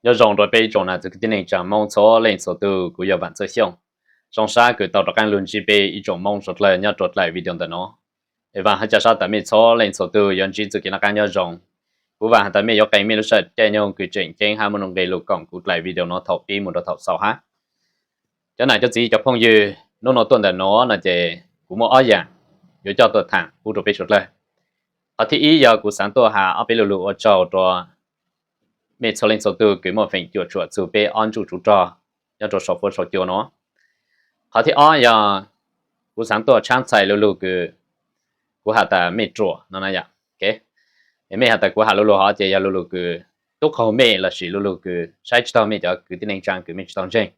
Nyob zoo rau peb ib tsoom nam txiv kwv tij neej tsaa Moob txhua leej txhua tug, kuv yog Vaam Txawj Xyooj. Zoo sab kws tau rov qaab lug ntsib peb ib tsoom Moob suav dlawg nyob rau dlaim video ntawm nuav. Es vaam hab ca sab tas mej txhua leej txhua tug yuav ntsib txuj kev noj qaab nyob zoo. Kuv vaam has tas mej yuav qee mej lub sij hawm caij nyoog kws tseem ceeb hab muaj nuj nqe lug koom kuv dlaim video nuav thaum pib moog rau thaum xaus hab. Cov nam cov txiv cov phooj ywg, nub nuav tuaj ntawm nuav no ces kuv muaj ob yaam yuav coj tuaj thaam pub rau peb suav dlawg. Qhov thib ib yog kuv xaav tuaj has ob peb lu lug ua tsaug rua mej txhua leej txhua tug kws muaj feem cuam tshuam txug peb ob ntsuj tsuv rog nyob rua sau fuab sau cua nuav. Qhov thib ob yog kuv xaav tuaj tshaab txhais lu lug kws kuv has tas mej ruam no na yom. Mej has tas kuv has lu lug hov ces yog lu lug kws tub qaug mej lossis lu lug kws saib tsi taug mej cov kwv tij neej tsaa kws mej tsi tau ntseeg,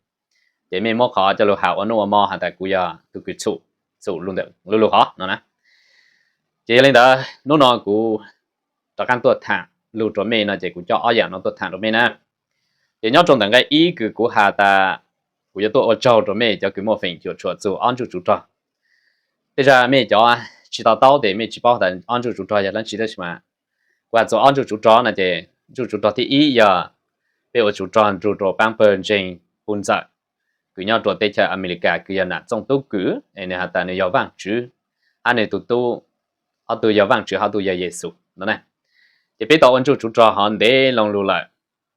ces mej muab qhov coj lug has ua nuj ua mo has tas kuv yog tug kws txhum, txhum lu lug hov no na. Ces yog le ntawd nub nuav kuv rov qaab tuaj thaam lug rua mej no ces kuv coj ob yaam nuav tuaj thaam rua mej na. Ces nyob rua ntawm nqe ib kws kuv has tas kuv yuav tuaj ua tsaug rua mej cov kws muaj feem cuam tshuam txug ob ntsuj tsuv rog. Tej zag mej cov tsi to taub tes mej tsi paub tas ob ntsuj tsuv rog yog dlaab tsi tab sis mas kuv has txug ob ntsuj tsuv rog no ces ntsuj tsuv rog thib ib yog peb ua tsuv rog nrug rua paab pawg ntseeg hu ntxawm kws nyob rua teb chaws Amelikas kws yog nam txooj tub kws es nwg has tas nwg yog Vaajtswv, hab nwg tug tub, ob tug yog Vaajtswv hab ob tug yog Yexus no na. Ces peb tau ua ntsuj tsuv rog hov ntev loo lug lawm,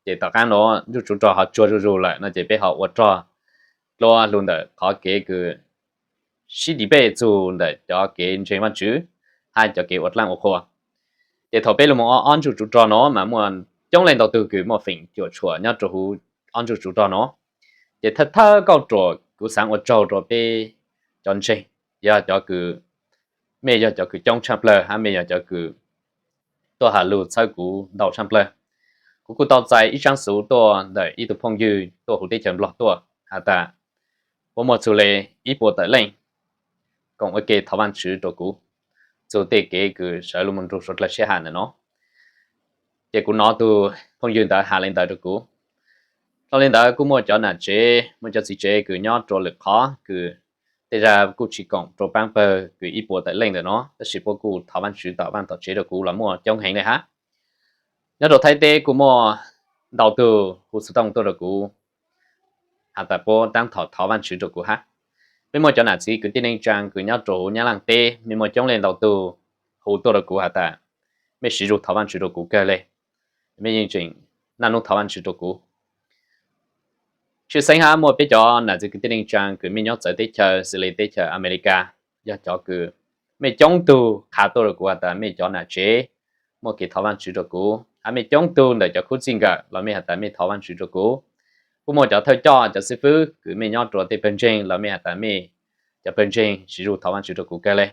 ces tom qaab nuav ntsuj tsuv rog hov tsuag zuj zug lawm no ces peb ho ua rog dlua lug ntawm qhov kev kws sib debate txug ntawm cov kev ntseeg Vaajtswv hab cov kev ua dlaab ua qhua. Ces thaum peb lug moog ob ntsuj tsuv rog nuav mas muaj coob leej ntau tug kws muaj feem cuam tshuam nyob rua huv ob ntsuj tsuv rog nuav. Ces thawj thawj kauj ruam kuv xaav ua tsaug rua peb cov ntseeg, yog cov kws, mej yog cov kws coob tshaaj plawg hab mej yog cov kws tuaj has lug txhawb kuv ntau tshaaj plawg. Kuv kuj tau txais ib tsaab xuv tuaj ntawm ib tug phooj ywg tuaj huv teb chaws Nplog tuaj has tas puab muaj txug le ib puas tawm leej koom ua ke thov Vaajtswv rua kuv txug tej kev kws sawv lug moog nrug suav dlawg sib has ntawm nuav. Ces kuv nov tug phooj ywg ntawd has le ntawd rua kuv. Dlhau le ntawd kuj muaj cov nam tsev, muaj cov txiv tsev kws nyob rua lwm qhov kws tej zag kuj tsi koom rua paab pawg kws ib puas tawm leej ntawm nuav, tab sis puab kuj thov Vaajtswv tom vaaj tom tsev rua kuv los muaj coob heev le hab. Nyob rua Thaib teb kuj muaj ntau tug hu xuv tooj tuaj rua kuv has tas puab taab tom thov Vaajtswv rua kuv hab. Mej muaj cov nam txiv kwv tij neej tsaa kws nyob rua huv Nyab Laaj teb, mej muaj coob leej ntau tug hu tuaj rua kuv has tas mej siv zug thov Vaajtswv rua kuv kawg le, mej yeej tseem naj nub thov Vaajtswv rua kuv. Tshwj xeeb hab muaj peb cov nam txiv kwv tij neej tsaa kws mej nyob txawv teb chaws xws le teb chaws Amelikas, yog cov kws mej coob tug qha tuaj rua kuv has tas mej cov nam tsev muaj kev thov Vaajtswv rua kuv, hab mej coob tug ntawm cov khub txij nkawm los mej has tas mej thov Vaajtswv rua kuv. Kuj muaj cov thawj coj cov xib fwb kws mej nyob rua tej pawg ntseeg los mej has tas mej cov pawg ntseeg siv zug thov Vaajtswv rua kuv kawg le.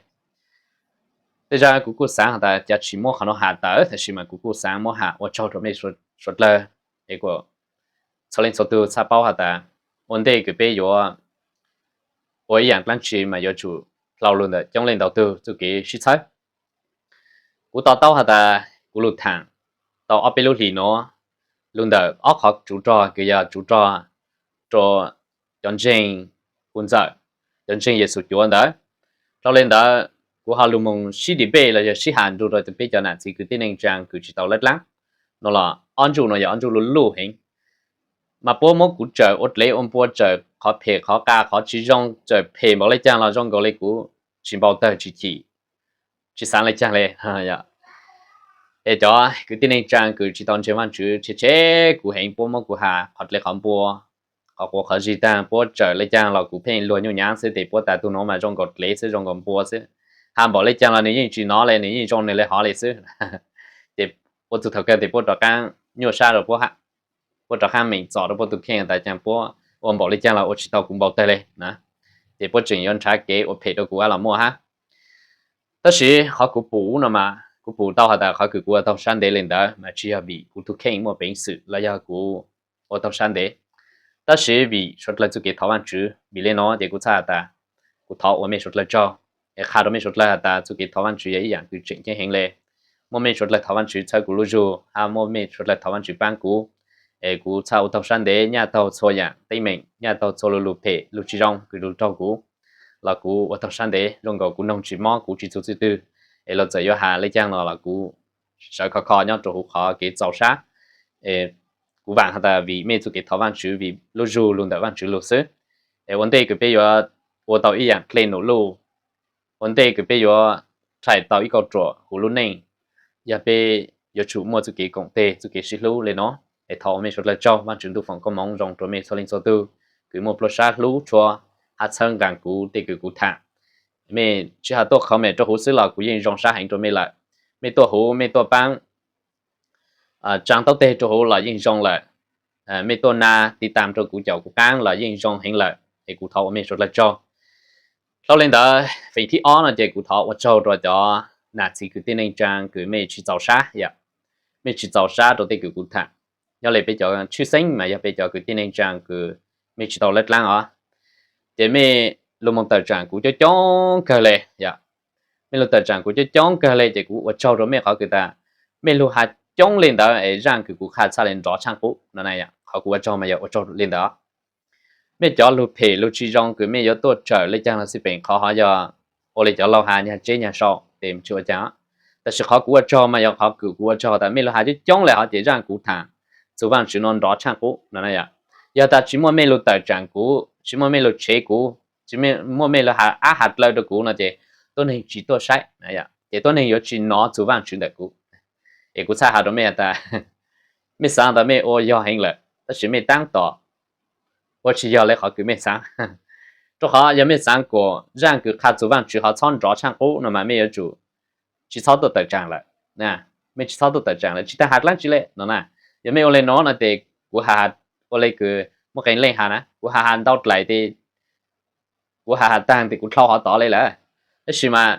Tej zag kuv kuj xaav has tas cav tsi muab qhov nuav has tawm tab sis mas kuv kuj xaav muab has ua tsaug rua mej suav dlawg es kuas txhua leej txhua tug txhaj paub has tas ua ntej kws peb yuav ua ib yaam dlaab tsi mas yuav tsum dlhau lug ntawm coob leej ntau tug txuj kev sib txhawb. Kuv to taub has tas kuv lug thaam tau ob peb lub hlis nuav, lug ntawm ob qhov tsuv rog kws yog tsuv rog rua cov ntseeg hu ntxawm, cov ntseeg Yexus cuav ntawd. Dlhau le ntawd kuv ho lug moog sib debate los yog sib has nrug rua peb cov nam txiv kwv tij neej tsaa kws tsi tau lab dlaab nuav los ob ntsuj nuav yog ob ntsuj luj luj heev. Mas puab muab kuv tsawm ua dlev ua npua, tsawm qhov phem qhov qas qhov tsi zoo, tsawm phem npaum le caag los zoo nkaus le kuv tsi npau tawg tsi chim, tsi xaav le caag le. Es cov kwv tij neej tsaa kws tsi tau ntseeg Vaajtswv tshev tshev kuv heev, puab muab kuv has qhov dlev qhov npua, qhov quav qhov zig taag, puab tsawm le caag los kuv pheej luag nyuj nyaav xwb tes puab tas tug nuav mas zoo nkaus dlev xwb zoo nkaus npua xwb. Has npaum le caag los nws yeej tsi nov le, nws yeej zoo nws le hov le xwb. Ces ua txug thaum kawg tes puab rov qaab nyuaj sab rua puab, puab rov qaab meem txom rua puab tug kheej tas caag puab ua npaum le caag los ua tsi tau kuv npau tawg le na. Ces puab tseem yuav nrhav kev ua phem rua kuv los muaj hab. Tab sis qhov kuv pum no mas kuv pum tau has tas qhov kws kuv ua taug sab ntev le ntawd mas tsi yog vim kuv tug kheej muaj peev xwm los yog kuv ua taug sab ntev, tab sis vim suav dlawg txuj kev thov Vaajtswv. Vim le nuav ces kuv txhaj has tas kuv thov ua mej suav dlawg tsaug, es qha rua mej suav dlawg has tas txuj kev thov Vaajtswv yog ib yaam kws tseem ceeb heev le. Muaj mej suav dlawg thov Vaajtswv txhawb kuv lub zug, hab muaj mej suav dlawg thov Vaajtswv paab kuv, es kuv txhaj ua taug sab ntev, nyaj taug txhua yaam teeb meem, nyaj taug txhua lu lug phem lu tsi zoo kws lug raug kuv, los kuv ua taug sab ntev. Zoo nkaus kuv noog tsis mob, kuv tsi txug txij twg, es luag txawm yuav has le caag los los kuv sawv khov kho nyob rua huv qhov kev txaus sab. Es kuv vaam has tas vim mej txuj kev thov Vaajtswv vim lub zug lug ntawm Vaajtswv lug xwb. Es ua ntej kws peb yuav ua tau ib yaam dlej num luj, ua ntej kws peb yuav rhais tau ib kauj ruam huv lub neej, yog peb yuav tsum muaj txuj kev koom teg, txuj kev sib hlub le nuav. Es thov ua mej suav dlawg tsaug, Vaajtswv ntuj foom koob moov zoo rua mej txhua leej txhua tug kws muaj pluaj sab hlub tshua, hab txhawb nqaa kuv tej kws kuv thaam. Mej tsi has tuaj comment rua huv xwb los kuv yeej zoo sab heev rua mej lawm. Mej tuaj huv, mej tuaj paab tsaa taub teg rua huv los yeej zoo lawm. Mej tuaj na tiv tam rua kuv caum kuv qaab los yeej zoo heev lawm, es kuv thov ua mej suav dlawg tsaug. Dlhau le ntawd, feem thib ob no ces kuv thov ua tsaug rua cov nam txiv kwv tij neej tsaa kws mej tsi txaus sab yom. Mej tsi txaus sab rua tej kws kuv thaam. Nyob le peb cov tshwj xeeb mas yog peb cov kwv tij neej tsaa kws mej tsi tau lab dlaab os, ces mej lug moog tawm tsaam kuv coob coob kawg le yom. Mej lug tawm tsaam kuv coob coob kawg le ces kuv ua tsaug rua mej qhov kws tas mej lug has coob le ntawd es zaaj kws kuv qha txhaj le nrov tshaaj qub no na. Qhov kuv ua tsaug mas yog ua tsaug le ntawd. Mej cov lug phem lug tsi zoo kws mej yuav tuaj tsawm le caag los xij peem, qhov hov yog ua le cov laug has nyag tseb nyag sau tes tsi ua caag. Tab sis qhov kuv ua tsaug mas yog qhov kws kuv ua tsaug tas mej lug has coob coob le hov ces zaaj kuv thaam txug Vaajtswv nuav nrov tshaaj qub no na yom. Yog tas tsi muaj mej lug tawm tsaam kuv, tsi muaj mej lug tshev kuv, tsi muaj mej lug has ab has dlawg rua kuv no ces tuab neeg tsi tuaj saib, ces tuab neeg yuav tsi nov txug Vaajtswv ntawm kuv. Es kuv txhaj has rua mej has tas mej xaav tas mej ua yog heev lawm tab sis mej taab tom ua tsi yog le qhov kws mej xaav. Rua qhov yog mej xaav kuas zaaj kws qha txug Vaajtswv hov txhob nrov tshaaj qub no mas mej yuav tsum tsi txhob tuaj tawm tsaam lawm. Mej tsi txhob tuaj tawm tsaam lawm, tsi tas has dlaab tsi le no na. Yog mej ua le nuav no tes kuv has, ua le kws muaj qee leej has na, kuv has has ntau dlaim tes kuv has has taag tes kuv dlhau hov tod le lawm. Tab sis mas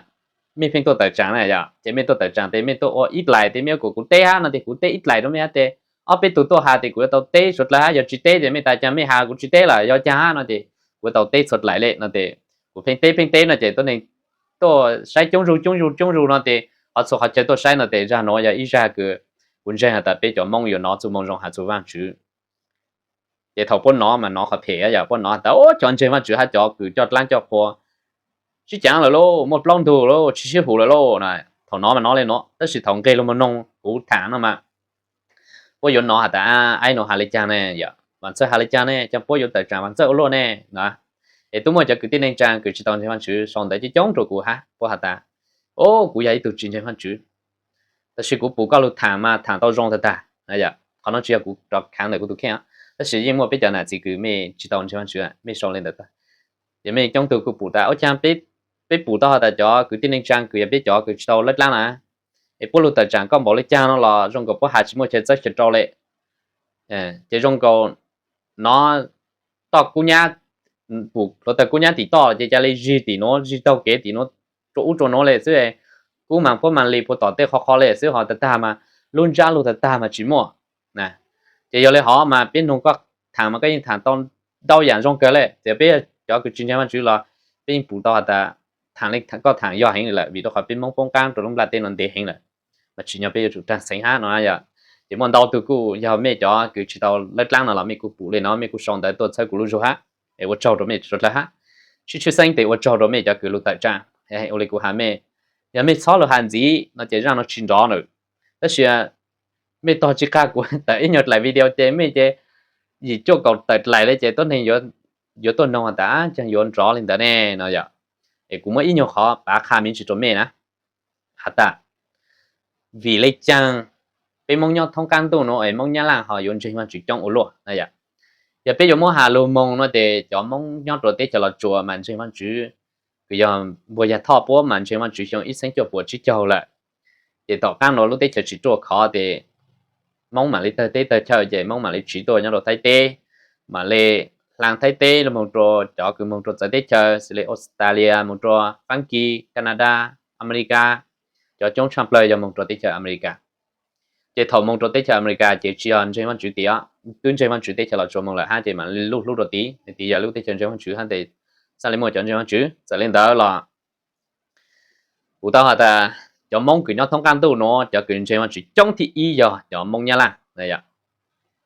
mej pheej tuaj tawm tsaam na yom, ces mej tuaj tawm tsaam tes mej tuaj ua ib dlaim tes mej yuav kuas kuv teb hab no tes kuv teb ib dlaim rua mej hab tes ob peb tug tuaj has tes kuv yuav tau teb suav dlawg hab, yog tsi teb ces mej tas caag mej has kuv tsi teb lawm yog caag hab no ces kuv yuav tau teb txhua dlaim le no tes kuv pheej teb pheej teb no ces tuab neeg tuaj saib coob zug coob zug coob zug no tes qhov txhua qhov chaw tuaj saib no tes zag nuav yog ib zag kws kuv ntseeg has tas peb cov Moob yuav nov txuj moo zoo has txug Vaajtswv. Ces thaum puab nov mas nov qhov phem yom, puab nov has tas cov ntseeg Vaajtswv hab cov kws coj dlaab coj qhua sib caav lawm lauj, muaj plaub ntug lauj, tsi sib hum lawm lauj. Thaum nov mas nov le nuav, tab sis thaum nqeg lug moog noog kuv thaam no mas puab yuav nov has tas aib nuav has le caag ne, yog Vam Txawj has le caag ne, caag puab yuav tawm tsaam Vam Txawj ua luaj ne no. Es tub muaj cov kwv tij neej tsaa kws tsi tau ntseeg Vaajtswv sau ntawv coob coob rua kuv hab, puab has tas o, kuv yog ib tug tsi ntseeg Vaajtswv, tab sis kuv pum koj lug thaam mas thaam tau zoo tag tag. Qhov no tsi yog kuv rov khaav ntawm kuv tus kheej, tab sis yeej muaj peb cov nam txiv kws mej tsi tau ntseeg Vaajtswv mej sau le ntawd. Ces mej coob tug kuj pum tas ua caag peb pum tau has tas cov kwv tij neej tsaa kws yog peb cov kws tsi tau lab dlaab na, es puab lug tawm tsaam koj npaum le caag no los zoo nkaus puab has tsi muaj chaw txawb chaw rau le. Ces zoo nkaus nov toj kub nyab, pum hluav taws kub nyab tim toj ces ca le zig tim nuav, zig taug kev tim nuav, rua ub rua nuav le xwb. Kub mas puab mas li puag tom tej qhov qhov le xwb, ho tag tag mas lub ntsab lug tag tag mas tsi muaj. Ces yog le hov mas peb noog koj thaam mas koj yeej thaam tau ntau yaam zoo kawg le. Txawm peb cov kws tsi ntseeg Vaajtswv los peb yeej pum tau has tas thaam le koj thaam yog heev lawm, vim rua qhov peb Moob poob qaab rua lub nplaj teb no ntev heev lawm, mas tsim nyog peb yuav tsum raag xeev hab no yom. Ces muaj ntau tug kuj yog mej cov kws tsi tau lab dlaab no los mej kuj pum le no, mej kuj sau ntawv tuaj txhawb kuv lub zug hab, es ua tsaug rua mej suav dlawg hab. Sib tshwj xeeb tes ua tsaug rua mej cov kws lug tawm tsaam, ua le kuv has mej, yog mej txhob lug has ntxiv no ces zaaj no tsi nrov lawm. Tab sis mej tog tsi qha kuv tawm ib nyuag dlaim video ces mej ces yim cuaj kaum tawm dlaim le ces tuab neeg yuav tuaj noog has tas caag yuav nrov le ntawd ne no yom. Es kuv muaj ib nyuag qhov pav qha me ntsis rua mej na, has tas vim le caag peb Moob nyob thoob qaab ntuj nuav es Moob Nyab Laaj ho yuav ntseeg Vaajtswv coob ua luaj na yom. Yog peb yuav muab has lug moog no tes cov Moob nyob rua teb chaws Los Tsuas mas ntseeg Vaajtswv, kws yog npuag yag thoj puab mas ntseeg Vaajtswv xyoo ib txheeb cuaj puas tsib caug lawm. Ces tom qaab nuav lub teb chaws tsis ruaj khov tes Moob mam li tawg teb tawg chaw ces Moob mam li tsiv tuaj nyob rua Thaib teb, mam li hlaa Thaib teb lug moog rua cov kws moog rua txawv teb chaws xws le Australia, moog rua Faab Kis, Canada, America, cov coob tshaaj plawg yog moog rua teb chaws America. Ces thaum moog rua teb chaws America ces tsis yog ntseeg Vaajtswv tim os, twb ntseeg Vaajtswv teb chaws Los Tsuas moog lawm hab ces mam li luj hlub rua tid, tid yog lub teb chaws ntseeg Vaajtswv hab tes txhaj li muaj cov ntseeg Vaajtswv. Txawm le ntawd los kuv tau has tas cov Moob kws nyob thoob qaab ntuj nuav cov kws ntseeg Vaajtswv coob thib ib yog cov Moob Nyab Laaj.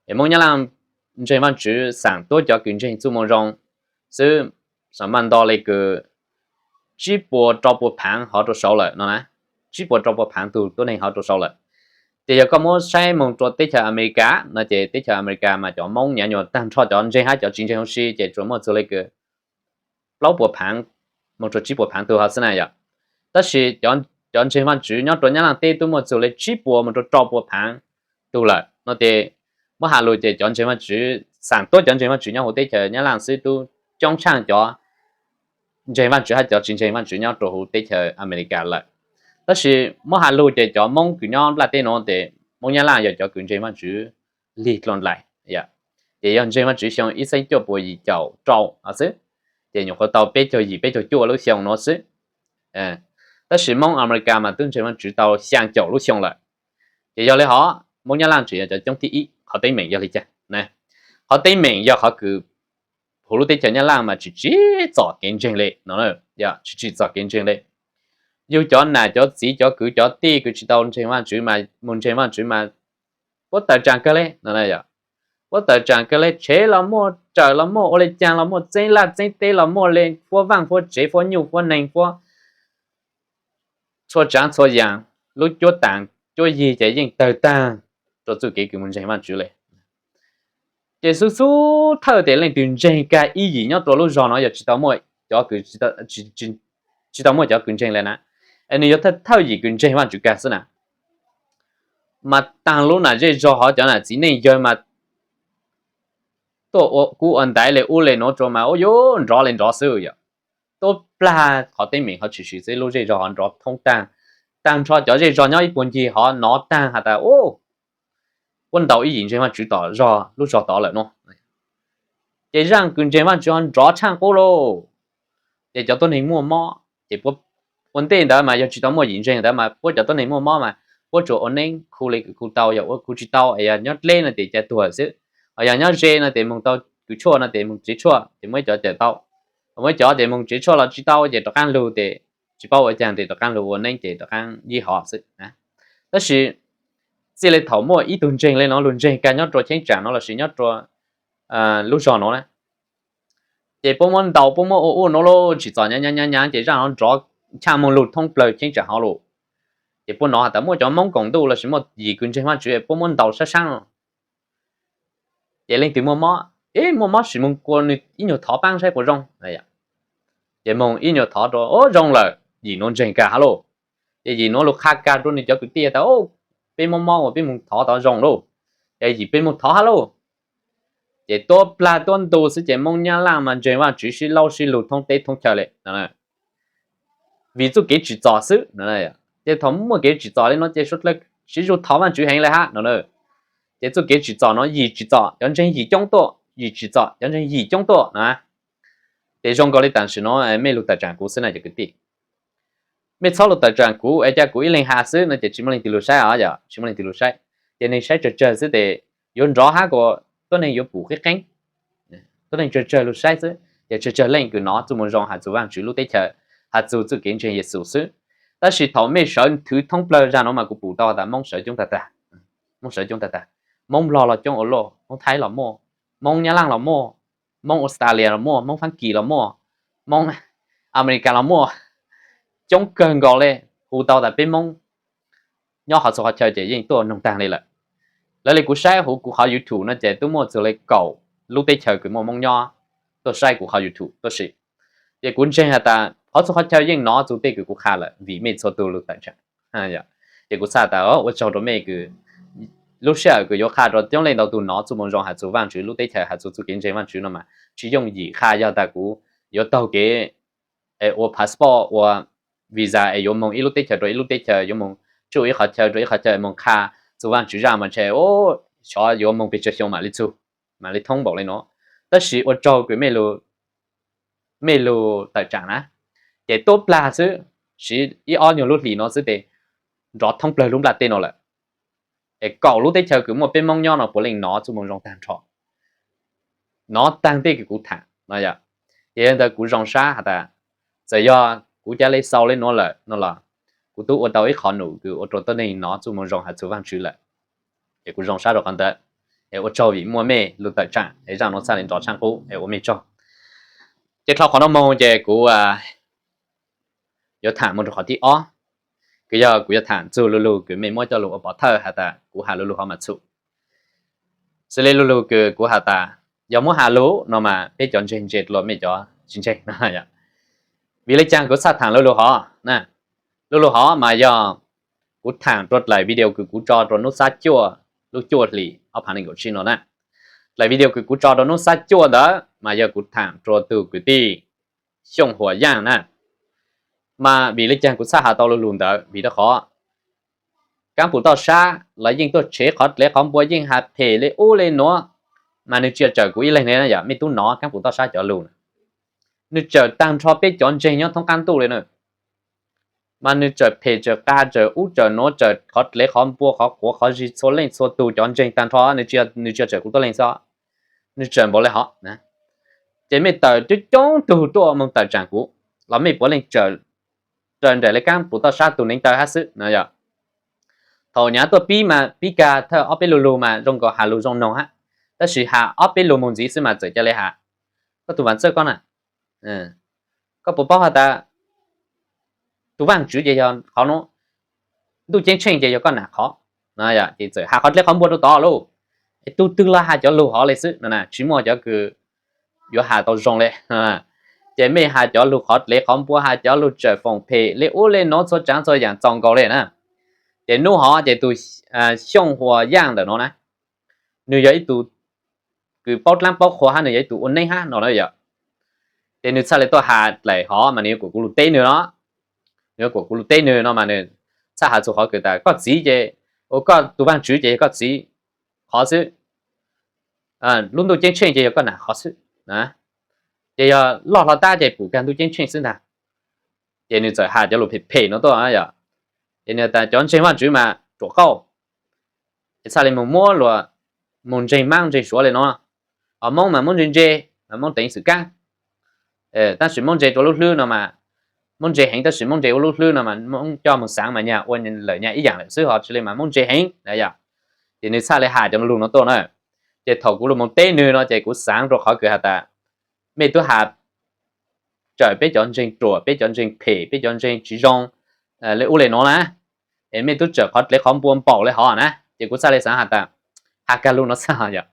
Es Moob Nyab Laaj ntseeg Vaajtswv xaam tuab cov kws ntseeg txuj moo zoo xwb, xaam maj nto le kws tsib puas rau puas phaav hov rua saud lawm no na, tsib puas rau puas phaav tug tuab neeg hov rua saud lawm. Ces yog koj muab saib moog rua teb chaws Amelikas no ces teb chaws Amelikas mas cov Moob nyav nyuas taag nrho cov ntseeg hab cov tsis ntseeg huv si ces tsuas muaj txug le kws plaub puas phaav moog rua tsib puas phaav tug hov xwb na yom. Tab sis cov ntseeg Vaajtswv nyob rua Nyab Laaj teb tub muaj txug le tsib puas moog rua rau puas phaav tug lawm no ces muab has lug ces cov ntseeg Vaajtswv, xaam tuab cov ntseeg Vaajtswv nyob huv teb chaws Nyab Laaj xwb tub coob tshaaj cov ntseeg Vaajtswv hab cov tsis ntseeg Vaajtswv nyob rua huv teb chaws Amelikas lawm. Tab sis muab has lug ces cov Moob kws nyob nplaj teb nuav ces Moob Nyab Laaj yog cov kws ntseeg Vaajtswv lig dlua dlais, ces yog ntseeg Vaajtswv xyoo ib txhiab cuaj puas yim caum rau no xwb, ces nyuam qhuav tau peb caug yim peb caug cuaj lub xyoo nuav xwb. Tab sis Moob Amelikas mas tub ntseeg Vaajtswv tau xyaa caum lub xyoo lawm. Ces yog le hov Moob Nyab Laaj tseem yog cov coob thib ib. Qhov teeb meem yog le caag? Qhov teeb meem yog qhov kws huv lub teb chaws Nyab Laaj mas tsis tsim txom kev ntseeg le no, tsis tsim txom kev ntseeg le. Yug cov nam cov txiv cov kwv cov tij kws tsis tau ntseeg Vaajtswv mas moog ntseeg Vaajtswv mas puab tawm tsaam kawg le no. Puab tawm tsaam kawg le, tshev los muaj, rawm los muaj, ua le caag los muaj, txeeb laj txeeb teb los muaj le, fuab vaaj fuab tsev fuab nyuj fuab neeg fuab txhua tsaav txhua yaam, lub cuab taam cuab yig ces yeej tawg taag rua txuj kev kws moog ntseeg Vaajtswv le. Ces xub xub thawj tes leej twg ntseeg kag ib yim nyob rua lub zog nuav yog tsis tau muaj cov kws, tsis tau muaj cov kws ntseeg le na, es nwg yog thawj yim kws ntseeg Vaajtswv kag xwb na. Mas taag lub nam zej zog hov cov nam txiv neej yawg mas tuaj ua kub ua ntaiv le ub le nuav rua mas ua yuav nrov le nrov xwb yom. Tuab plag qhov teeb meem hov tshwm sim xwb lub zej zog hov nrov thoob taag, taag nrho cov zej zog nyob ib puag ncig hov nov taag has tas puab ntaus ib yim ntseeg Vaajtswv tom zog lub zog tod lawm no. Ces zaaj kws ntseeg Vaajtswv hov nrov tshaaj qub lauj. Ces cov tuab neeg muaj mob ces ua ntej ntawd mas yog tsis tau muaj yim ntseeg ntawd mas puab cov tuab neeg muaj mob mas puab tsuas ua neeb khu le kws khu tau, yog ua khu tsis tau es yog nyob dleb no tes ca tuag xwb, yog nyob ze no tes moog tau kws tshuaj no tes moog tsev tshuaj ces muaj ib cov cawm tau, muaj ib cov tes moog tsev tshuaj los tsis tau ces rov qaab lug tes tsis paub ua caag tes rov qaab lug ua neeb ces rov qaab yij hov xwb. Tab sis txij le thaum muaj ib tug ntseeg le nuav lug ntseeg kag nyob rua cheeb tsam nuav lossis nyob rua lub zog nuav na, ces puab muab ntaus puab muab ua ub nuav lauj, tsim txom nyav nyav nyav ces zaaj hov nrov nchaaj moog lug thoob plawg cheeb tsam hov lauj. Ces puab nov has tas muaj cov Moob koom ntuj lossis muaj yim kws ntseeg Vaajtswv puab muab ntaus sab saab. Ces leej twg muaj mob, muaj mob sim moog kua nwg ib nyuag thov paab saib puas zoo. Ces moog ib nyuag thov rua, o zoo lawm, yim nuav ntseeg kag hab lauj. Ces yim nuav lug qha kag rua nwg cov kwv tij tas peb mob mob uas peb moog thov tod zoo lauj. Ces yim peb moog thov hab lauj. Ces tuab plag tuab ntu xwb ces Moob Nyab Laaj mas ntseeg Vaajtswv sib laub sib lug thoob teb thoob chaw le. Vim txuj kev tsim txom xwb. Ces thaum muaj kev tsim txom le nuav ces suav dlawg siv zug thov Vaajtswv heev le hab no. Ces txuj kev tsim txom nuav yim tsim txom cov ntseeg yim coob tuaj, yim tsim txom cov ntseeg yim coob tuaj na. Ces zoo nkaus le tam sim nuav mej lug tawm tsaam kuv xwb na cov kwv tij. Mej txhob lug tawm tsaam kuv es ca kuv ib leeg has xwb no ces tsis muaj leej twg lug saib os, yog tsis muaj leej twg lug saib. Ces neeg saib tsawg tsawg xwb tes yuav nrov hab kuas tuab neeg yuav pum qeb qeeb. Tuab neeg tsawg tsawg lug saib xwb ces tsawg tsawg leej kws nov txuj moo zoo has txug Vaajtswv lub teb chaws, has txug txuj kev ntseeg Yexus xwb. Tab sis thaum mej sawv thwv thoob plawg zag nuav mas kuv pum tau tas Moob sawv coob tag tag. Moob sawv coob tag tag. Moob Nplog los coob ua luaj, Moob Thaib los muaj, Moob Nyab Laaj los muaj, Moob Australia los muaj, Moob Faab Kis los muaj, Moob Amelikas los muaj, coob kawg nkaus le. Hu tau tas peb Moob nyob qhov txhua qhov chaw ces yeej tuaj noog taag le lawm. Lawv le kuv saib huv kuv qhov YouTube no ces tub muaj txug le kaum lub teb chaws kws muaj Moob nyob tuaj saib kuv qhov YouTube tuaj si. Ces kuv ntseeg has tas qhov txhua qhov chaw yeej nov txug tej kws kuv qha lawm vim mej txhua tug lug tawm tsaam. Ces kuv xaav tas ua tsaug rua mej kws lub sij hawm kws yuav qha rua coob leej ntau tug nov txuj moo zoo has txug Vaajtswv lub teb chaws, has txug txuj kev ntseeg Vaajtswv no mas tsis yooj yim qha yog tas kuv yuav taug kev ua passport ua visa es yuav moog ib lub teb chaws rua ib lub teb chaws, yuav moog tsuj ib qhov chaw rua ib qhov chaw moog qha txug Vaajtswv zaj mas ntshe xyov yuav moog pes tsawg xyoo mam li txug, mam li thoob npaum le nuav. Tab sis ua tsaug kws mej lug tawm tsaam na. Ces tuab plag xwb, siv ib ob nyuag lub hlis nuav xwb tes nrov thoob plawg lub nplaj teb nuav lawm. Es kaum lub teb chaws kws muaj peb Moob nyob no puav leej nov txuj moo zoo taag nrho, nov taag tej kws kuv thaam no yom. Ces yog ntawd kuv zoo sab has tas txawm yog kuv ca le xaus le nuav lawm no los kuv tub ua tau ib qho num kws ua rua tuab neeg nov txuj moo zoo has txug Vaajtswv lawm. Ces kuv zoo sab rua qhov ntawd. Es ua tsaug vim muaj mej lug tawm tsaam es zaj nuav txhaj le nrov tshaaj qub es ua mej tsaug. Ces dlhau qhov nuav moog ces kuv yuav thaam moog rua qhov thib ob. kws yog kuv yuav tham txug lu lug kws mej muab coj lug ua pov thawj has tas kuv has lu lug hov mas txhum. Xws li lu lug kws kuv has tas, yog muab has lug no mas peb cov ntseeg ntse dlua mej cov tsis ntseeg no. Vim le caag kuv txhaj tham lu lug hov na? Lu lug hov mas yog kuv tham rua dlaim video kws kuv tso rua nub xab cuaj lub cuaj hlis ob phav nees nkaum tsib no na. Dlaim video kws kuv tso rua nub xab cuaj ntawd mas yog kuv tham rua tug kwv tij Xyooj Huas Yaaj na. Mas vim le caag kuv txhaj has tau lu lug ntawd? Vim rua qhov kaab pum toj sab los yeej tuaj tshev qhov dlev qhov npua, yeej has phem le ub le nuav, mas nwg tsi yog tsawm kuv ib leeg le yom. Mej tub nov kaab pum toj sab cov lug, nwg tsawm taag nrho peb cov ntseeg nyob thoob qaab ntuj le na. Mas nwg tsawm phem tsawm qas tsawm ub tsawm nuav, tsawm qhov dlev qhov npua qhov quav qhov zig txhua leej txhua tug cov ntseeg taag nrho, nwg tsi yog tsawm kuv tuab leeg xwb, nwg tsawm npaum le hov. Ces mej tawm coob coob tug tuaj moog tawm tsaam kuv, los mej puav leej tsawm raws nraim le kaab pum toj sab tug neev taw hab xwb no yom. Thaum nyaav tuaj pib mas pib kag thawj ob peb lu lug mas zoo nkaus has lug zoo noog hab, tab sis has ob peb lug moog ntxiv xwb mas txawm ca le has, koj tug vaam txawj koj na, koj puas paub has tas tug vaaj tswv ces yog qhov nuav, ntuj ceeb tsheej ces yog koj nam qhov. Ces txawm has qhov dlev qhov npua rua tod lauj. Es tug twg los has cov lug hov le xwb no na, tsis muaj cov kws yuav has tau zoo le. Ces mej has cov lug qhov dlev qhov npua, has cov lug tsawm foom phem le ub le nuav txhua tsaav txhua yaam txaus nkaus le na. Ces nub hov ces tug Xyooj Huas Yaaj ntawm no na, nwg yog ib tug kws paub dlaab paub qhua hab nwg yog ib tug ua neeb hab no na yom. Ces nwg txhaj le tuaj has dlaim hov mas nwg yuav kuas kuv lug teb nwg no. Nwg yuav kuas kuv lug teb nwg no mas nwg txhaj has txug qhov kws tas koj txiv ces, ua koj tug vaaj tswv ces yog koj txiv qhov xwb, lub ntuj ceeb tsheej ces yog koj nam qhov xwb. Ces yog loj hlo tab ces pum kag ntuj ceeb tsheej xwb ntag. Ces nwg txawm has cov lug phem phem no tuaj yom. Ces nwg tas cov ntseeg vaaj tswv mas ruam qauj, es txhaj le moog muab luas moog ntseeg maab ntseeg suav le no. Hos moob mas moob ntse ntse, mas moob teev xwm kaab. Tab sis moob ntse rua lub hlwb no mas, moob ntse heev tab sis moob ntse ua lub hlwb no mas moob coj moog xaav mas nyag ua lawm nyag ib yaam lawm xwb, hos tsi le mas moob ntse heev na yom. Ces nwg txhaj le has cov lug no tuaj na. Ces thaum kuv lug moog teb nwg no ces kuv xaav rua qhov kws has tas mej tub has tsawm peb cov ntseeg ruam, peb cov ntseeg phem, peb cov ntseeg tsis zoo le ub le nuav na. Es mej tub tsawm qhov dlev qhov npua npaum le hov na, ces kuv txhaj le xaav has tas, has kag lug no xwb yom.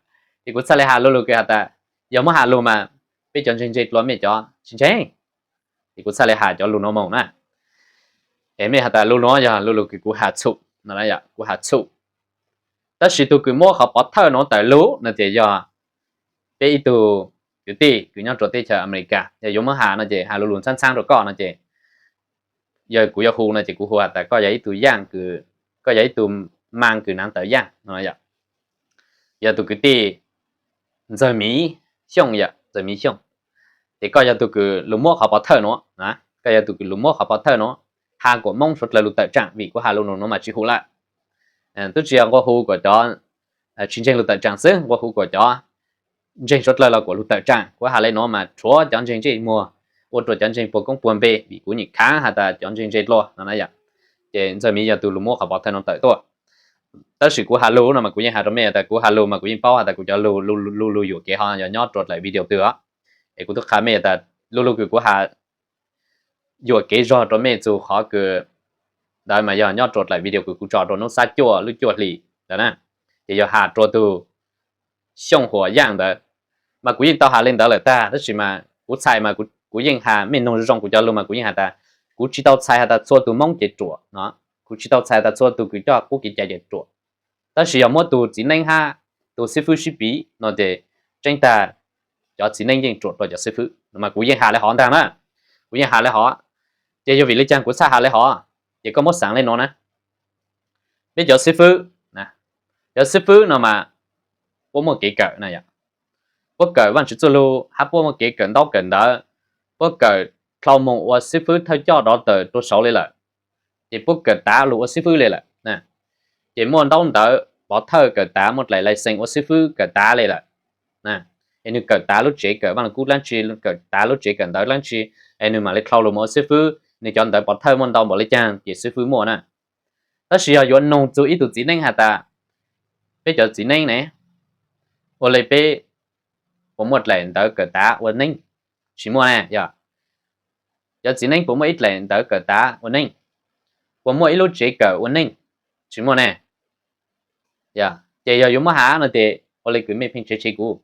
Ces kuv txhaj le has lu lug kws has tas, yog muab has lug mas peb cov ntseeg ntse dlua mej cov tsis ntseeg. Ces kuv txhaj le has cov lug no moog na. Es mej has tas lu nuav yog lu lug kws kuv has txhum no, kuv has txhum. Tab sis tug kws muab qhov pov thawj nuav tawm lug no ces yog peb ib tug kwv tij kws nyob rua teb chaws Amelikas. Yog yuav muab has no ces has lu lug ntxhaab ntxhaab rua koj no ces, yog kuv yuav hu no ces kuv hu has tas koj yog ib tug yaaj kws, koj yog ib tug maa kws naav tawv yaaj no. Yog tug kwv tij Ntxawg Miv Xyooj yom, Ntxawg Miv Xyooj. Ces koj yog tug kws lug muab qhov pov thawj nuav, koj yog tug kws lug muab qhov pov thawj nuav, has kuas moob suav dlawg lug tawm tsaam, vim kuv has lu nuav mas tsis hum lawm. Tub tsi yog nqua hu kuas cov tsis ntseeg lug tawm tsaam xwb, nqua hu kuas cov ntseeg suav dlawg los kuas lug tawm tsaam. Kuv has le nuav mas rhuav cov ntseeg ntsej muag, ua rua cov ntseeg puag koob puag npe, vim kuv nyim khaav has tas cov ntseeg ntse dlua no na yom. Ces Ntxawg Miv yog tug lug muab qhov pov thawj nuav tawm tuaj. Tab sis kuv has lug no mas kuv yeej has rua mej tas kuv has lug mas kuv yeej paub has tas kuv cov lug, lu lug yuam kev ho yog nyob rua dlaim video twg os. Es kuv tub qha mej tas lu lug kws kuv has yuam kev zog rua mej txug qhov kws ntawd mas yog nyob rua dlaim video kws kuv tso rua nub xab cuaj lub cuaj hlis ntawd na. Ces yog has rua tug Xyooj Huas Yaaj ntawd, mas kuv yeej tau has le ntawd lawm tag, tab sis mas kuv txhais mas kuv yeej has, mej noog zoo kuv cov lug mas kuv yeej has tas kuv tsis tau txhais has tas txhua tug moob ces ruam no, kuv tsis tau txhais tas txhua tug kws coj qub kev cai ces ruam. Tab sis yog muab tug txiv neeb hab tug xib fwb sib piv no ces tseeb tag cov txiv neeb yeej ruam dlua cov xib fwb no mas kuv yeej has le hov ntag na. Kuv yeej has le hov. Ces yog vim le caag kuv txhaj has le hov? Ces koj muab xaav le nuav na. Peb cov xib fwb, cov xib fwb no mas puab muaj kev kawm na yom. Puab kawm Vaajtswv txuj lug hab puab muaj kev kawm ntaub kawm ntawv, puab kawm dlhau moog ua xib fwb thawj coj rov tawm rua saud le lawm. Ces puab kawm tav lug ua xib fwb le lawm. Ces muaj ntaub ntawv pov thawj kawm tav, muaj dlaim license ua xib fwb kawm tav le lawm. Es nwg kawm tav lub tsev kawm Vaaj Lug Kub dlaab tsi, kawm tav lub tsev kawm ntawv dlaab tsi, es nwg mam le dlhau lug moog ua xib fwb. Nwg cov ntawv pov thawj muaj ntau npaum le caag ces xib fwb muaj na. Tab sis yog yuav noog txug ib tug txiv neeb has tas, peb cov txiv neeb ne, ua le peb puas muaj dlaim ntawv kawm tav ua neeb? Tsis muaj ne yom. Cov txiv neeb puas muaj ib dlaim ntawv kawm tav ua neeb? puas muaj ib lub tsev kawm ua neej? Tsis muaj ne. Ces yog yuav muab has no ces ua li kws mej pheej tshev tshev kuv,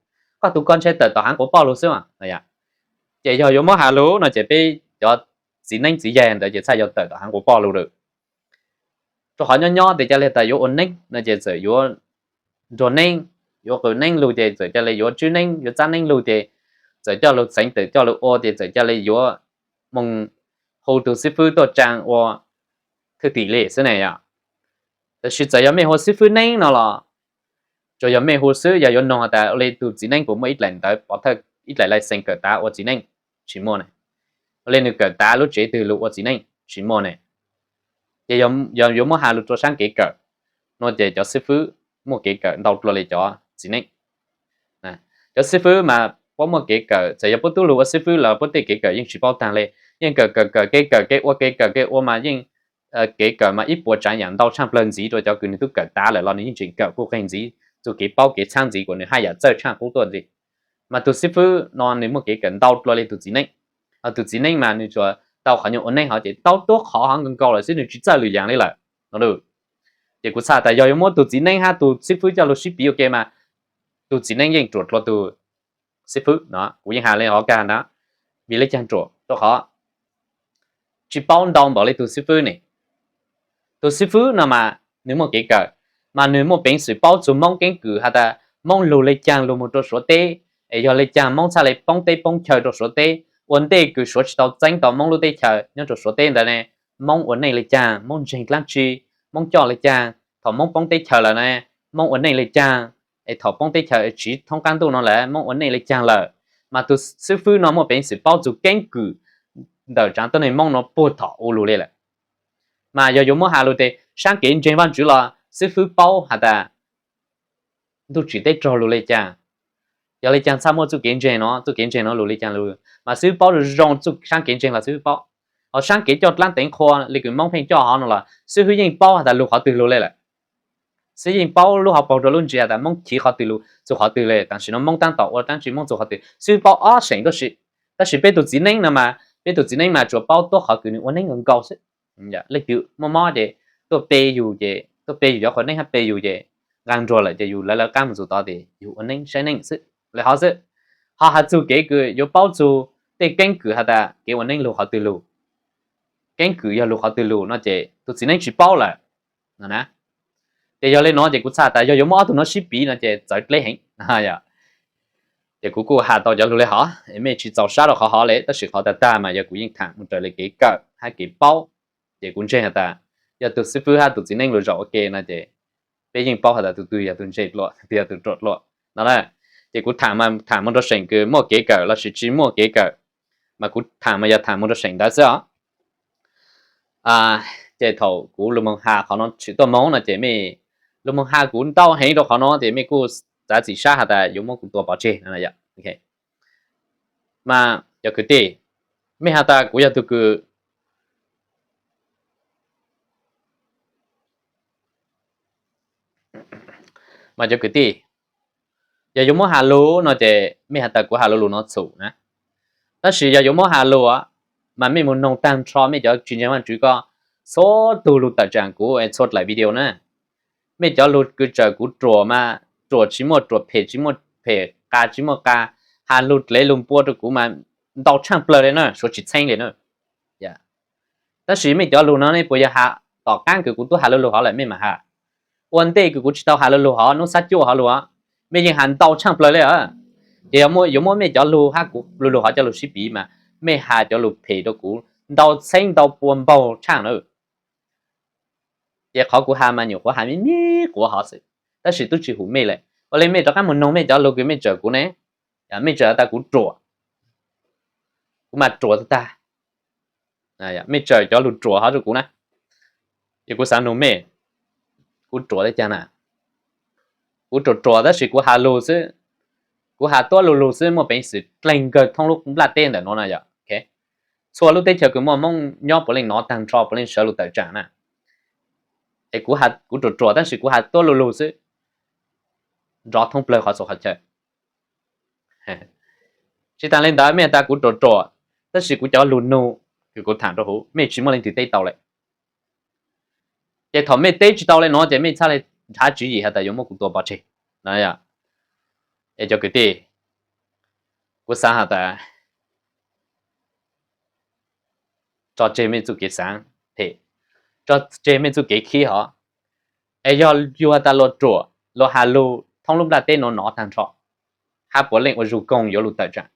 koj tus koj ntshe tawm tom haav quav poj lug xwb. Ces yog yuav muab has lug no ces peb cov txiv neeb txiv yaig ntawd ces txhaj yog tawm tom haav quav poj lug lawm. Rua qhov nyob nyob tes ca le tas yuav ua neej no ces txawm yuav nruag neeb, yuav qw neeb lug ces txawm ca le yuav tswb neeb yuav txab neeb lug ces txawm coj lug txheev tawm coj lug ua ces txawm ca le yuav moog hu tug xib fwb tuaj tsaa ua thwj tim li xwb ne yom. Tab sis txawm yog mej hu xib fwb neeb no los tsuas yog mej hu xwb, yog yuav noog has tas ua le tug txiv neeb puas muaj ib dlaim ntawv pov thawj ib dlaim lais xees kawm tav ua txiv neej? Tsis muaj ne. Ua le nwg kawm tav lub tsev twg lug ua txiv neej? Tsis muaj ne. Ces yog yuav muab has lug rua saab kev kawm no ces cov xib fwb muaj kev kawm ntau dlua le cov txiv neej. Cov xib fwb mas puab muaj kev kawm, txawm yog puab tub lug ua xib fwb los puab tej kev kawm yeej tsis paub taag le, yeej kawm kawm kawm kev kawm kev ua kev kawm kev ua mas yeej kev kawm mas ib puas tsaav yaam ntau tshaaj plawg ntxiv rua cov kws nwg tub kawm tav lawm los nwg yeej tseem kawm kuj qeeg ntxiv, txuj kev paub kev txhab ntxiv kuas nwg haj yaam txawj tshaaj qub tuaj ntxiv. Mas tug xib fwb no nwg muaj kev kawm ntau dlua le tug txiv neej. Tug txiv neej mas nwg tsuas tau qhov nyuag ua neej hov ces tau tuab qhov hov nkaus nkaus lawm xwb, nwg tsis txawj lwm yaam li lawm no. Ces kuv txhaj tas yog yuav muab tug txiv neej hab tug xib fwb coj lug sib piv ua ke mas tug txiv neej yeej ruam dlua tug xib fwb no. Kuv yeej has le hov kag na. Vim le caag ruam? Rua qhov tsis paub ntau npaum le tug xib fwb ne. Tug xib fwb no mas nwg muaj kev kawm, mas nwg muaj peev xwm paub txug Moob keeb kwm has tas Moob lug le caag lug moog rua Suav teb, es yog le caag Moob txhaj le poob teb poob chaw rua Suav teb, ua ntej kws Suav tsis tau txeeb tau Moob lub teb chaws nyob rua Suav teb ntawd ne, Moob ua neej le caag, Moob ntseeg dlaab tsi, Moob coj le caag, thaum Moob poob teb chaws lawm ne, Moob ua neej le caag, es thaum poob teb chaws es tsiv thoob qaab ntuj no lawm Moob ua neej le caag lawm. Mas tug xib fwb no muaj peev xwm paub txug keeb kwm ntawm tsaav tuab neeg Moob no puag thaum ub lug le lawm. Mas yog yuav muab has lug tes saab kev ntseeg Vaajtswv los xib fwb paub has tas ntuj tsim teb raug lug le caag, yog le caag txhaj muaj txuj kev ntseeg no, txuj kev ntseeg no lug le caag lug, mas xib fwb paub zoo zoo txuj saab kev ntseeg los xib fwb paub. Hos saab kev coj dlaab teev qhua le kws Moob pheej coj hov no los xib fwb yeej paub has tas lug qhov twg lug le lawm. Xib fwb yeej paub lub hauv paug rua lub ntsis has tas Moob chiv qhov twg lug txug qhov twg le, tam sim no Moob taab tom ua dlaab tsi, Moob txug qhov twg, xib fwb paub ob seem tuab si. Tab sis peb tug txiv neeb no mas, peb tug txiv neeb mas tsuas paub tuab qhov kws nwg ua neej nkaus nkaus xwb. Leej twg muaj mob ces tuaj pe yug ces tuaj pe yug cov qhua neeb hab pe yug ces nqaa nruag lawm ces yug lawv lawv qaab moog txug tod tes yug ua neeb saib neej xwb, le hov xwb. Ho has txug kev kws yuav paub txug tej keeb kwm has tas kev ua neeb lug qhov twg lug, keeb kwm yog lug qhov twg lug no ces tug txiv neeb tsis paub lawm no na. Ces yog le no ces kuv txhaj tas yog yuav muab ob tug no sib piv no ces txawv dleb heev. Ces kuv kuj has tau cov lug le hov, mej tsis txaus sab rua qhov hov le, tab sis qhov tag tag mas yog kuv yeej thaam moog raws le kev kawm hab kev paub. Ces kuv ntseeg has tas yog tug xib fwb hab tug txiv neeb lug zaum ua ke no ces peb yeej paub has tas tug twg yog tug ntse dlua, tug twg yog tug ruam dlua no na. Ces kuv thaam moog rua seem kws muaj kev kawm lossis tsis muaj kev kawm, mas kuv thaam mas yog thaam moog rua seem ntawd xwb os. Ces thaum kuv lug moog has qhov no tshwm tuaj moog no ces mej lug moog has kuv ntau heev rua qhov no ces mej kuj txav txim sab has tas yuav muab kuv tua pov tseg no. Mas cov kwv tij, mej has tas kuv yog tug kws, mas cov kwv tij, yog yuav muab has lug no ces mej has tas kuv has lug lug no txhum na. Tab sis yog yuav muab has lug mas mej moog noog taag nrho mej cov tsis ntseeg Vaajtswv ko, txhua tug lug tawm tsaam kuv txhua dlaim video na. Mej cov lug kws tsaws kuv ruam mas ruam tsis muaj ruam, phem tsis muaj phem, qas tsis muaj qas, has lug dlev lug npua rua kuv mas ntau tshaaj plawg le na, suav tsis txheeb le na. Tab sis mej cov lug no ne puas yog has tom qaab kws kuv tub has lug lug hov lawm mej mam has? Ua ntej kws kuv tsis tau has lug lug hov, nub xab cuaj hov lug, mej yeej has ntau tshaaj plawg le. Ces yog yuav muab mej cov lug hab kuv lug lug hov coj lug sib piv mas mej has cov lug phem rua kuv ntau txheeb ntau pua npaug tshaaj na. Ces qhov kuv has mas nyuam qhuav has me me quav hov xwb, tab sis tub tsis hum mej lawm. Ua le mej rov qaab moog noog mej cov lug kws mej tsaws kuv ne, mej tsaws tas kuv ruam, kuv mas ruam tag tag. Mej tsaws cov lug ruam hov rua kuv na, ces kuv xaav noog mej, kuv ruam le caag na? Kuv ruam ruam tab sis kuv has lug xwb, kuv has tuab lug lug xwb muaj peev xwm dleeg kawg thoob lub nplaj teb ntawm nuav na yom. Txhua lub teb chaws kws muaj Moob nyob puav leej nov taag nrho, puav leej sawv lug tawm tsaam na. Es kuv ruam ruam tab sis kuv has tuab lug lug xwb, nrov thoob plawg qhov txhua qhov chaw. Tsis taag le ntawd mej has tas kuv ruam ruam, tab sis kuv cov lug nug kws kuv thaam rua huv mej tsis muaj leej twg teb tau lawm. Ces thaum mej teb tsis tau li no ces mej txhaj le nrhav tswv yim has tas yuav muab kuv tua pov tseg. Es cov kwv tij, kuv xaav has tas tso tseg mej txuj kev xaav phem, tso tseg mej txuj kev khib hov. Es yog yus has tas luag ruam, luag has lug thoob lub nplaj teb nuav nov taag nrho, hab puav leej ua zug koog yuav lug tawm tsaam.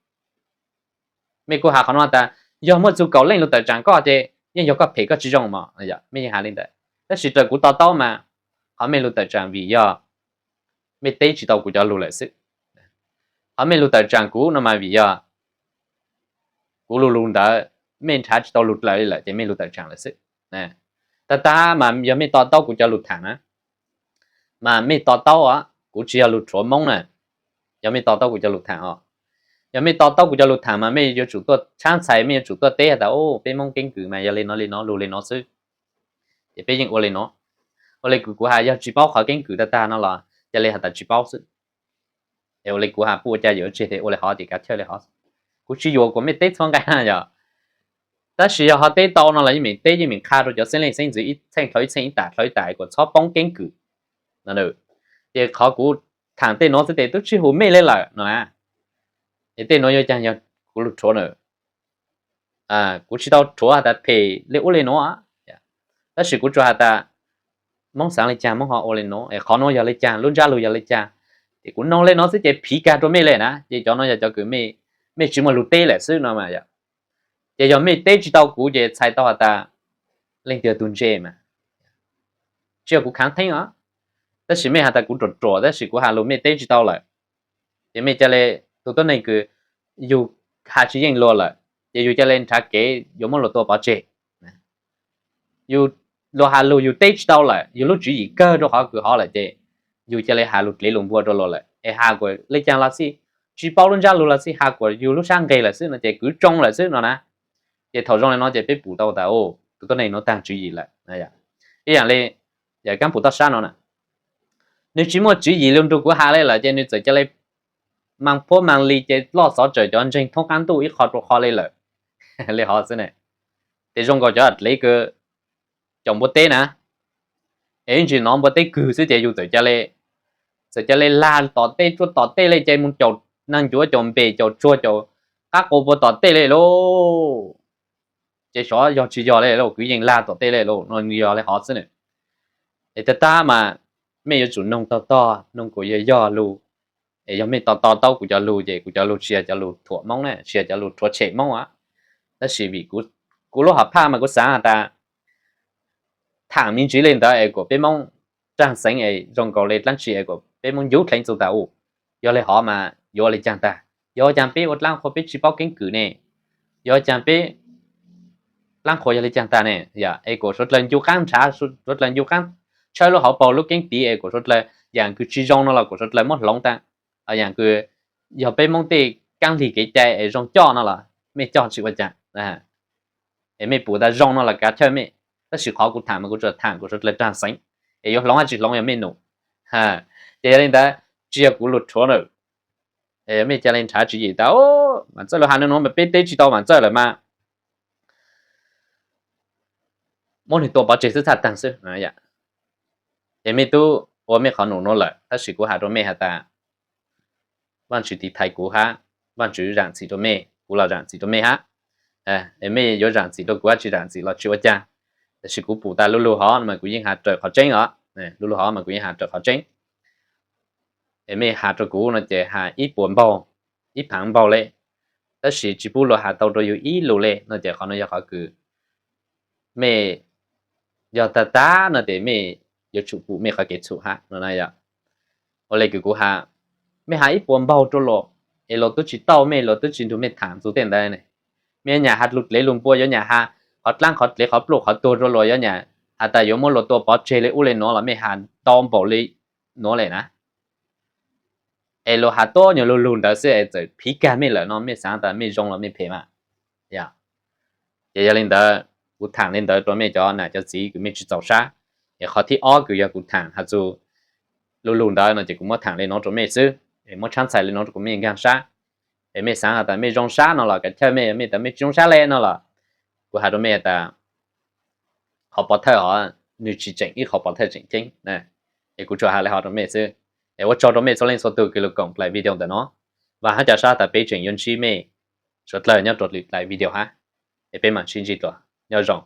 Mej kuj has qhov nuav tas yog muaj txug kaum leej lug tawm tsaam koj ces yeej yog koj phem koj tsis zoo mog, mej yeej has le ntawd. Tab sis raws kuv to taub mas qhov mej lug tawm tsaam vim yog mej teb tsis tau kuv cov lug lawm xwb. Qhov mej lug tawm tsaam kuv no mas vim yog kuv lug lug ntawd mej nrhav tsis tau lug dlaws li lawm ces mej lug tawm tsaam lawm xwb. Tag tag mas yog mej to taub kuv cov lug thaam na, mas mej to taub os, kuv tsis yog lug rhuav Moob na. Yog mej to taub kuv cov lug thaam os, yog mej to taub kuv cov lug thaam mas mej yuav tsum tuaj tshab ntxhais, mej yuav tsum tuaj teb has tas, o, peb Moob keeb kwm mas yog le no le no lug le no xwb, ces peb yeej ua le no. Ua le kuv, kuv has yog tsis paub qhov keeb kwm tag tag no los ca le has tas tsis paub xwb. Es ua le kuv has puj ua ca yuav tseg tes ua le hov ces kav chawj le hov. Kuv tsis yuam kuas mej teb txhua nqe na yog. Tab sis yog ho teb tau no los yeej meem teb yeej meem qha rau cov xeeb leej xeeb ntxwv ib txheej dlhau ib txheej ib tam dlhau ib tam kuas txhob poob keeb kwm. Ces qhov kuv thaam tej nuav xwb tes tub tsis hum mej le lawm no na. Es tej nuav yuav caag yog kuv lug rhuav na. Kuv tsis tau rhuav has tas phem le ub le nuav, tab sis kuv tsuas has tas Moob xaav le caag Moob ho ua le nuav, es qhov nuav yog le caag, lub ntsab lug yog le caag. Ces kuv noog le nuav xwb ces phiv kag rau mej le na, ces cov nuav yog cov kws mej tsis muaj lug teb lawm xwb no mas. Ces yog mej teb tsis tau kuv ces txhais tau has tas leej twg tug ntse mas. Tsis yog kuv khaav theeb os, tab sis mej has tas kuv ruam ruam tab sis kuv has lug mej teb tsis tau lawm. Ces mej ca le, tug tuab neeg kws yug has tsis yeej luag lawm, ces yug ca le nrhav kev yuav muab luag tua pov tseg. Yug, luag has lug yug teb tsis tau lawm, yug lub tswv yim kawg rau qhov kws hov lawm ces yug ca le has lug dlev lug npua rau luag lawm es has kuas le caag los xij, tsis paub lub ntsab lug los xij, has kuas yug lub sab nqeg lawm xwb no ces kwv tsoo lawm xwb no na. Ces thaum zoo le no ces peb pum tau tas, o, tug tuab neeg nuav taag tswv yim lawm. Ib yaam le yawm Kaab Pum Toj Sab no na, nwg tsis muaj tswv yim lug nrug kuv has le lawm ces nwg txawm ca le maas phuab maas li ces loj xov tsawm cov ntseeg thoob qaab ntuj ib qho rua qho le lawm. Le hov xwb ne. Tes zoo nkaus cov dlev kws caum npua teb na, es ib ntsis nov npua teb kws xwb ces yug txawm ca le, txawm ca le lag tom tej tsuaj tom tej le ces moog caum naag ncuav caum npes caum tsuag caum qab qua npua tom tej le lauj. Ces xyov yog tsis yog le lauj, kwv yees lag tom tej le lauj no, nwg yog le hov xwb na. Es tag tag mas mej yuav tsum noog tog tog, noog kuas yog yog lug, es yog mej to to taub kuv cov lug ces kuv cov lug tsis yog cov lug thuam Moob na, tsis yog cov lug rhuav tshem Moob a. Tab sis vim kuv lub hom phaj mas kuv xaav has tas thaam me ntsis le ntawd es kuas peb Moob raag xeev es zoo nkaus le dlaab tsi es kuas peb Moob ncuv dleev txug tas u, yog le hov mas yuav ua le caag tag, yog ua caag peb ua dlaab qhua peb tsis paub keeb kwm ne, yog ua caag peb dlaab qhua yog le caag tag ne, es kuas suav dlawg ncu qaab nrhav, suav dlawg ncu qaab tshawb lub hauv paug lub keeb tiv es kuas suav dlawg yaam kws tsis zoo no los kuas suav dlawg muab hloov tas, yaam kws yog peb Moob tej kaab lig kev cai es zoo coj no los mej coj tsis ua caag. Es mej pum tas zoo no los kav chawj mej, tab sis qhov kuv thaam mas kuv tsuas thaam kuas suav dlawg raag xeev, es yuav hloov hab tsis hloov yog mej num. Ces yog le ntawd, tsis yog kuv lug rhuav na. Mej ca le nrhav tswv yim tas, Maam Txawj lug has nuav nuav mas peb teb tsis tau Maam Txawj lawm mas muab nwg tua pov tseg xwb txhaj taag xwb. Es mej tub ua mej qhov num nuav lawm, tab sis kuv has rua mej has tas Vaajtswv tiv thaiv kuv hab, Vaajtswv zaam txim rua mej, kuv los zaam txim rua mej hab. Mej yuav zaam txim rua kuv hab tsis zaam txim los tsis ua caag, tab sis kuv pum tas lu lug hov mas kuv yeej has raws qhov tseeb os. Lu lug hov mas kuv yeej has raws qhov tseeb. Es mej has rua kuv no ces has ib puas npaug, ib phaav npaug le, tab sis tsis pub luag has tau rua yug ib lus le no ces qhov nuav yog qhov kws mej yog tag tag no tes mej yuav tsum pum mej qhov kev txhum hab no na yom. Ua le kws kuv has, mej has ib puas npaug rua luag, es luag tub tsis tauj mej, luag tub tsis nrug mej thaam txug tej ntawd ne. Mej yuav nyam has lug dlev lug npua, yuav nyam has qhov dlaab qhov dlev qhov pluj qhov tuag rua luag, yuav nyam has tas yuav muab luag tua pov tseg le ub le nuav los mej has ntau npaum le nuav le na. Es luag has tuab nyuag lug lug ntawd xwb es txawm phiv kag mej lawm no mej xaav tas mej zoo los mej phem mas. Ces yog le ntawd, kuv thaam le ntawd rua mej cov nam cov txiv kws mej tsis txaus sab. Es qhov thib ob kws yog kuv thaam has txug lu lug ntawd no ces kuv muab thaam le nuav rua mej xwb, es muab tshab ntxhais le nuav rua kuv mej nkaag sab. Es mej xaav has tas mej zoo sab no los kav chawj mej, mej tas mej tsis zoo sab le no los kuv has rua mej tas qhov pov thawj hov nws tsis tseem ib qhov pov thawj tseem ceeb. Es kuv tsuas hais li hov rau mej xwb. Es ua tsaug rau mej txhua leej txhua tug kws lug koom dlai video ntawm no. Vam hab ca sab tas peb tseem yuav ntsib mej suav dlawg nyob rau lwm dlai video hab. Es peb mam sib ntsib dlua. Nyob zoo.